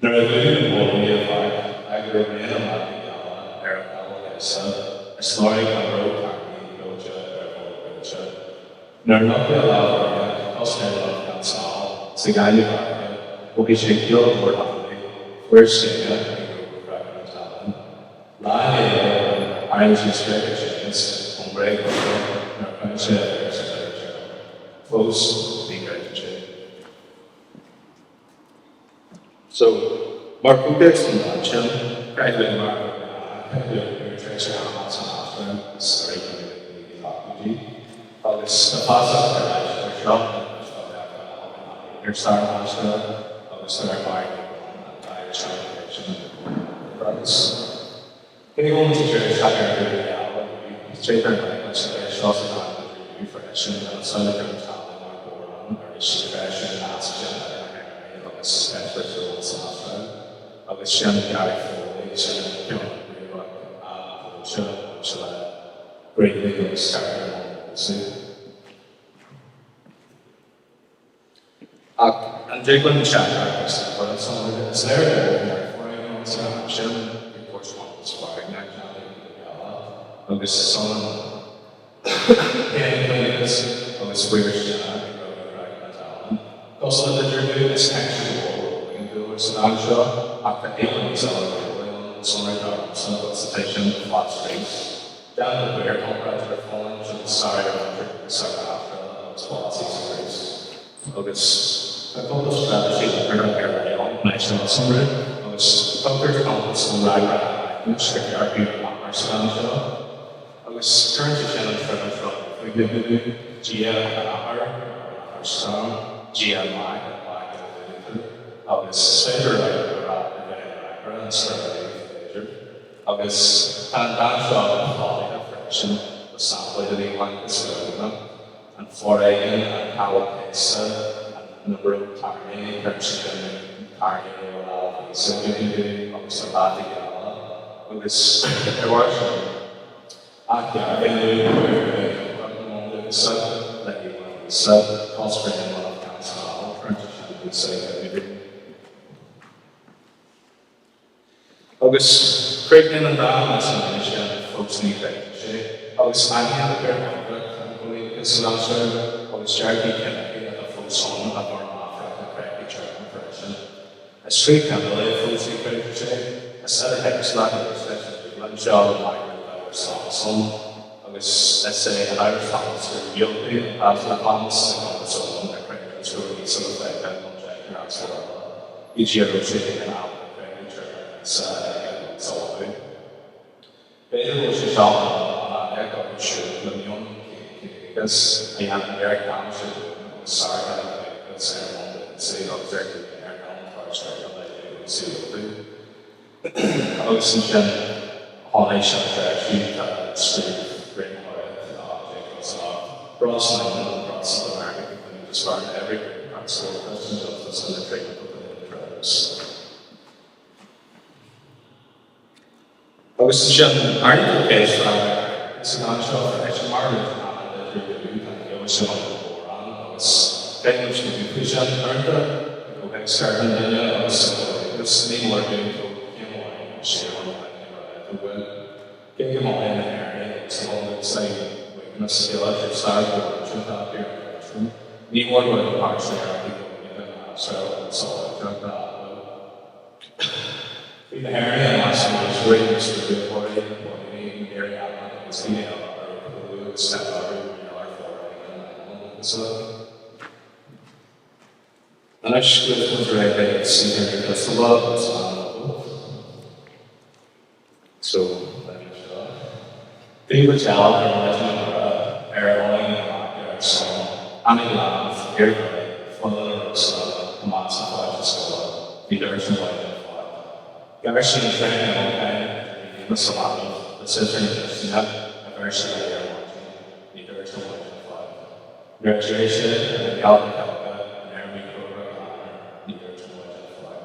Nuair a dhúnadh na póilíní an pháirc, fágadh go raibh rian na mbataí geala ar an gcabhail chéasta, is lorg an bhróg tairní breoite ar a bholg brúite. Nuair a nochtadh a lámh fhoirneach, cos ar lámh gan smál, sa ghaineamh fharraige, mhothaigh sé ciall a thabhairt amhlaidh, fuair sceigeadh ag ró craiceann an talún. Lá i ndiaidh lae, tharraing sé scréachach Séamus ón bhréagchóisir nuair a chroith sé a mhéar sa chlaíomh tirim. Fós, ní chreideann sé. So, mar chomhthéacs don dán sin, caithfidh tú mar caithfidh tú ar tréimhse ama san Aifreann is ar ag na 1980idí, agus tá feasacht ar leith ar seo agus tá leagan a thugann aghaidh ar stair na hAstráile agus ar Mary Ní Bhroin an Irish Education and the Price. Cé go bhfuil muid ag díriú isteach ar an bhfírinne gheal, téitear i ngleic leis an gceist seo sa dán idir freisin, agus samhlaítear an talamh mar mhórán ar sí freisin an nasc sin idir na hÉireannaigh agus eispéireas a bhfuil san Astráil, agus sin Gary Foley, sin ceann ríomhach athbheoite bainte le Gréagaigh agus Carter Montmorency. Ach an dtig linn teachtaireacht agus an toradh sonraí is léir go bhfuil neart foréigin ann san am sin, ag tabhairt suntas foirgneach leanaí geala agus is ionann féinchoinneachas agus faoirstinne ag roghnú craiceann na talún. Cosúil le idirú, is cinnte go bhfuil ról ag an dúlra sa dán seo, ach tá íomhá níos eile go bhfuil ann, sonraí dar liomsa, agus tá sin flat streets. Déantar gaor comparáid idir fulaingt agus stair ar an agus stair na hAstráile agus polasaí sa Ghréis. Agus tá cúpla straitéisí liteartha ar leith ann chun é sin a sonrú, agus tugtar cuntas don fhreagra a fhaigheann ar dhearcadh an athar sa dán seo. Agus cuireann sé sin an foirm seo chuige dúinn, Dia an Athair, an Athair sa dán, Dia an Mac, an Mac ina dhuine agus is féidir a rá gurb é an fhreagra an straitéis, b'fhéidir. Agus tá an dán seo pládaithe freisin le samplaí den íomhá is luathna, an foréigean, an cabhail chéasta, an na bróg tairní, cuireann sé sin tairní nó a lámh thíos i gcinntiú agus na bataí geala. Agus ar bharr sin, athdhearbhaíonn Lisa le híomhá Lisa, coscraíonn lán gan smál, cuireann sé sin Lisa i gcuimhne dúinn. Agus críochnaíonn an dán leis an líne sin, fós ní chreideann sé, agus aithníonn an ionraic an choilíneachas san Astráil agus dearcthaí cinedhíothacha atá fós ann a bhfuair Afraic na creataí tirim freisin. Is trí chineál é fós ní chreideann sé. Is idirthéacs leathan leis an dúshlán seo le Margaret Leabhar Thomas ann, agus is é an Irish Thomas gur dhiúltaigh an President Thomas i gcuntas amháin a chreidiúint go raibh Íosa le feiceáil don deichniúr as Bhéarla. Go dtí a raibh sé in am a chreidiúint sa ullmhú. B'fhéidir go bhfuil sé seo an an acu siúd le meon céadéigeachas a dhéanann iarracht damáiste dúinn agus sárchinneadh coilíneachas ar an mbun d'ionsaí agus ar dhaoine ar domhan tráchtáil le ionsaí lódú. Agus ansin tháinig sin treisiú tá scríobh Graham Howlett in 1898, Broad Snipe and Protestant America continue to swear on every great principle of Christian justice and the treatment of the native tribes. Agus ansin, arnaítear ceist freagrach sa dán seo freisin, mar a dúirt cheana le Drew tá an íomhá sin ann go mórán agus caithfidh muid gníomh faoi sin. Uaireanta, i gcomhthéacs cearta an duine agus sa chomhoideachas, ní mór dúinn tógáil céim amháin siar ón dá chéim ar aghaidh atá uainn. Cé go mothaíonn na hÉireannaigh agus na bundúchasaigh uaigneas a chéile trí stair chomhroinnte atá acu ar an gceist sin, ní mór dóibh a páirt sna hiarrachtaí coilíneacha na hAstráile agus sábháilteachta a athló. Bhí na hÉireannaigh i measc na n-iriseoirí agus na rialtóirí, na póilíní, na n-aoirí adhmaid agus daoine eile a raibh cúlú agus teip orthu mar gheall ar foréigean na mbundúchasach. Anois gabhfaidh muid ar aghaidh chuig saothar Ní Chriostalbha agus Ann Lovell. So, leis seo. Bhí go dealbh ar maidin na Mura, ar fhulaing na mac ar son, tháinig leanbh, iar-bhreith, fuil ina rosa, amach sa pháiste scoile, bhí doras na bhaile ina fad. Ghearr sí an traein i mBolcáin idir bhí Séamus sa leanbh, le saothar na cistine, a bheir sí léi ar maidin, bhí doras na bhaile ina fad. Nuair a d'éirigh sé, ar an gheal na cealga, an aer míchróga an athair, bhí doras na bhaile ina fad.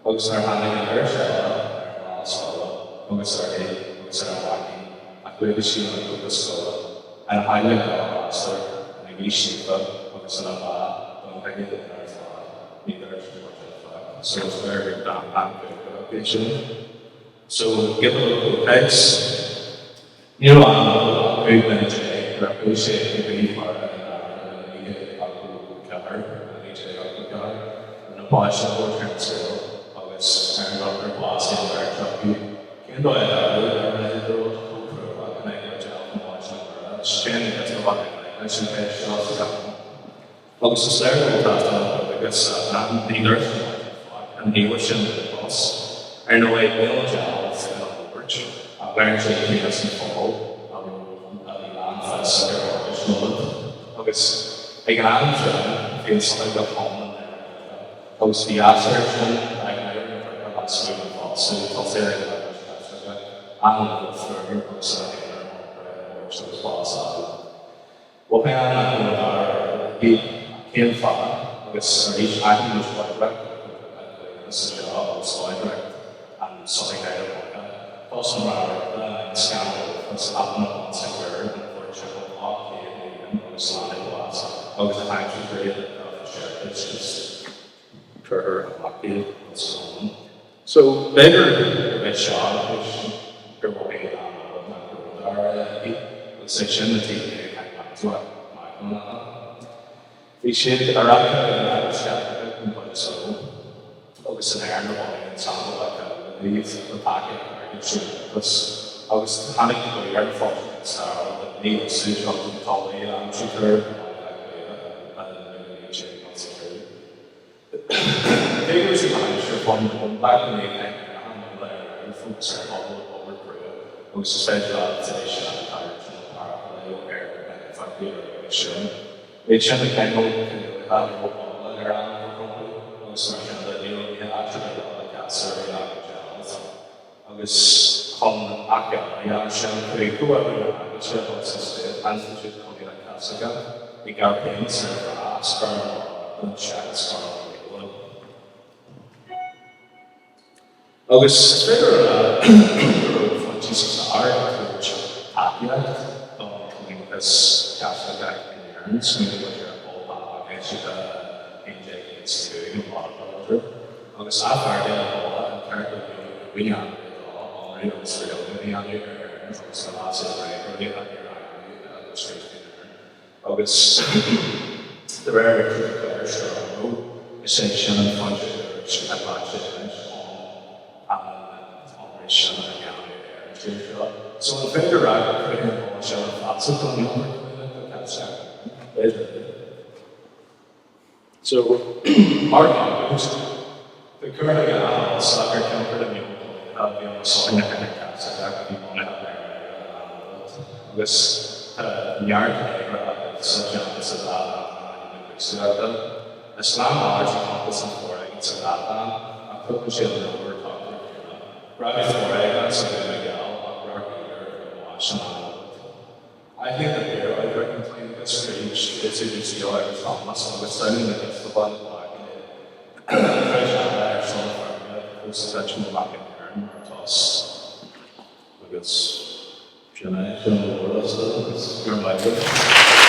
Agus nuair a tháinig an bheirt eile ar an mála scoile, agus uirthi agus ar a mhaicín, a chuaigh sí ina cóta scoile, ina theaghlach dá bpastor, ina ghaois naofa agus ina bha don chuige duine ar fad, ní dúirt an bheirt eile faic. So is léir gur dán an-dúchasach é sin. So give a look at Ní raibh ann ach 15 duine nuair a chuaigh sé i bpríomh-aire in Eanáir 1984, 1984, rinne páiste a thabhairt ar an saol agus ar an drochuair bhásaigh an bheirt acu. Cén dóigh a dtarlódh a leithéid de rud chomh truacach in éagmais dealbh na Maighdine Muire? Téann na Caitlicigh i ngleic leis an cheist seo sa dán. Agus is léir go bhfuil tástáil agus ní dúirt an Mhaighdean faic an íomhá sin le clos. Ar ndóigh, níl an dealbh ina Lourdes, ach léiríonn sé ciúnas an phobail a raibh a bhí lánfhiosach ar Ard Nollag. Agus ag an am sin, bhí an sochaí go hiomlán neamhreachtaithe, agus bhí easpa air sin, ag éirí na broice lasmuigh den phósadh, tosaithe ag an Eaglais Chaitliceach, an-lucht fuair agus a aonar ón breith Lourdes agus bás fháil. Mhothaigh Anna go raibh gar uirthi, ach cén fáth? Agus arís, aithníonn muid láidreacht an chomhlíontais anseo agus láidreacht an tsochaí Ghaelbhunaithe. Fós an rá an scannal agus apanna Bon Secours an bhfuair timpeall 800 bliain agus leanadh glas agus a aimsítear iad atá séarachais is cuirthear amach iad as go So, b'fhéidir gurb é seo an chúis gur mhothaigh Anna nach raibh dara aici, agus é sin na taobh ag caint le Anna. Bhí siad ar aca ag an Eaglais Chaitliceach den chuid is mó, agus in Éirinn a bhunaigh an sampla díobh le tacaíocht airgid trí rialtas, agus tháinig clú ar na foilseacháin stairiúla ní úsáid agus na táillí a aimsítear i mBaile Átha Cliath i 1905. Cé go raibh sé go haimsir fán bhunbhac in éagcáin Éireannach nó le ar fós ar phobal obair chrua agus is féidir leat é sin a thabhairt nó parapléo ar na fadhbanna agus sin. Iad sin a cheangal coinníollacha a raibh eola ar an rompu agus mar sin de ní raibh aon áit ar bith eile le casadh ar ach an dealbh. Agus chun ach eile a dhéanamh sin, chuaigh Comhoibriú na hEaglaise agus an State, Institiúid Choilíneach Chaitliceach, i gcairpéin ar bhreá sparán don seachas sparán Gaeilge. Agus is féidir a rá go raibh foinsí sa stair ag tabhairt tacaíocht don choilíneachas Caitliceach in Éirinn, smaoinigh muid ar an Bull Pápach eisithe 1105 an Mhagna agus athfheargail an Bhulla an ceart a bhí ann dó ionradh agus rialú a dhéanamh ar Éirinn agus a leas a fhreagróirí a iar-eagrú agus réigiún Éireann. Agus de réir Richard de Clare Strongbow, is é sin an pointe a ghlac sé anois chun an t-ionradh sin a dhéanamh ar an tír seo. So an féidir a rá gur chruthaigh an bulla sin an feasacht don iompar coilíneachta Caitliceach? B'fhéidir. So, mar chonclúid, tá cur chuige an-fhollasach ar thionchar na meon coilíneach a bhí ann sochaí na Caitliceach a bhí bunaithe ar agus tá neart éagóra sa teanga sa dá dán na Críostaíochta. Is lánmhalairt í concas an foréigin sa dá dhán ach tugann sé an leabhar tochtar céanna. Rabhadh foréigean sa Dún na nGall ach radharc údair ar bháis an Aithníonn na piar-oibreacha an t-ionchas tríd UCL agus Thomas agus samhlaíonn na Críostaithe na tréis eile ar son na feirme fós sa teideal amach in Éirinn mar tos agus sin é, sin an leabhar liosta agus go raibh maith agat.